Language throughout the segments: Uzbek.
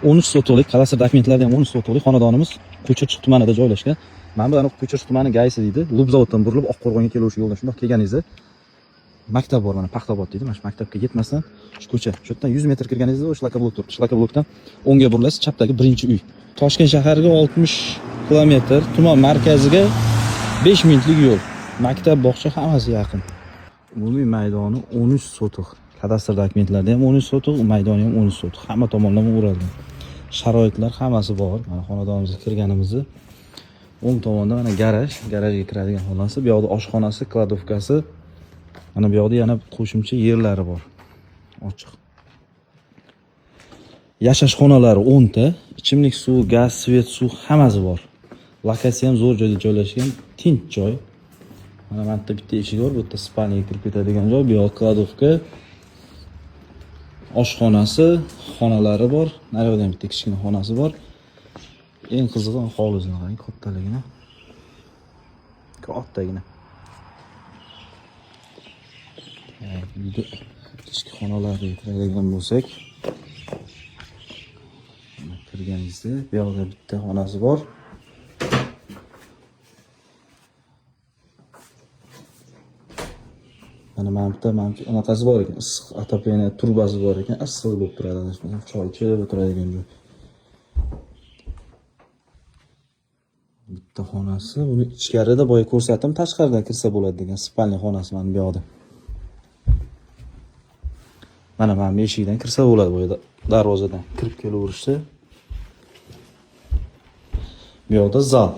13 sotixlik kadastr dokumentlarida ham 13 sotixlik xonadonimiz Quychirchiq tumanida joylashgan. Mana bu aniq Quychirchiq tumani gaysi deydi. Lubzavoddan burilib Oqqo'rg'onga keluvchi yo'ldan shundoq kelganingizda maktab bor, mana Paxtaobod deydi. Mana shu maktabga yetmasdan shu ko'cha, shu yerdan 100 metr kirganingizda o'sha shlakablok turibdi. Shlakablokdan o'ngga burilasiz, chapdagi birinchi uy. Toshkent shahariga 60 kilometr, tuman markaziga 5 minutlik yo'l. Maktab, bog'cha hammasi yaqin. Umumiy maydoni 13 sotix. Kadastr dokumentlarida ham 13 sotix, maydoni ham 13 sotix. Hamma tomonlama o'ralgan. Sharoitlar hammasi bor. Mana xonadonimizga kirganimizni o'ng tomonda mana garaj, garajga kiradigan xonasi, bu yoqda oshxonasi, kladovkasi. Mana bu yoqda yana qo'shimcha yerlari bor. Ochiq. Yashash xonalari 10 ta, ichimlik suvi, gaz, svet, suv hammasi bor. Lokatsiya ham zo'r joyda joylashgan, tinch joy. Mana yerda bitta eshigi bor, bu yerda spalniyaga kirib ketadigan joy, bu yoq kladovka, oshxonasi, xonalari bor. Naryoqda ham bitta kichkina xonasi bor. Eng qizig'i hovlisini qarang, kattaligini. Kattagina. Uyda ichki xonalarga kiradigan bo'lsak, mana kirganingizda bu yoqda bitta xonasi bor. Mana bitta mana shu anaqasi bor ekan, issiq отопление turbasi bor ekan, issiq bo'lib turadi, ana shu choy ichib o'tiradigan joy. Bitta xonasi, buni ichkarida boya ko'rsatdim, tashqaridan kirsa bo'ladi degan spalniya xonasi mana bu yoqda. Mana bu eshikdan kirsa bo'ladi, bu yerda darvozadan kirib kelaverishsa. Bu yoqda zal.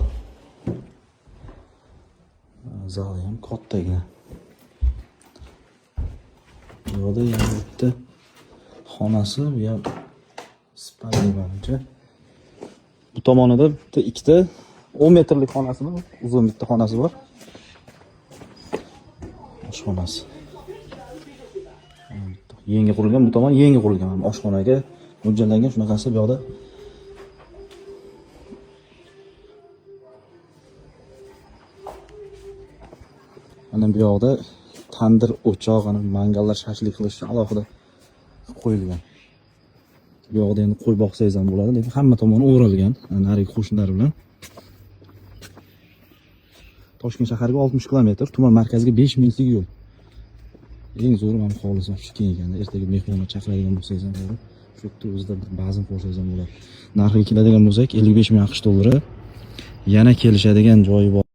Zali ham kattagina. Bu yoqda yana bitta xonasi, bu ham spalniya manimcha. Bu tomonida bitta ikkita 10 metrlik xonasimi? Uzun bitta xonasi bor. Oshxonasi. Yangi qurilgan, bu tomon yangi qurilgan. Mana oshxonaga mo'ljallangan shunaqasi bu yoqda. Mana bu yoqda tandir o'choq, ana mangallar shashlik qilish uchun alohida qo'yilgan. Bu yoqda endi qo'y boqsangiz ham bo'ladi, lekin hamma tomoni o'ralgan, narigi qo'shnilar bilan. Toshkent shahariga 60 kilometr, tuman markaziga 5 minutlik yo'l. Eng zo'ri mana bu hovlisi shu keng ekanda, ertaga mehmonni chaqiradigan bo'lsangiz ham bo'ladi. Shu yerda o'zida bir bazm qo'ysangiz ham bo'ladi. Narxiga keladigan bo'lsak, 55 ming AQSh dollari. Yana kelishadigan joyi bor.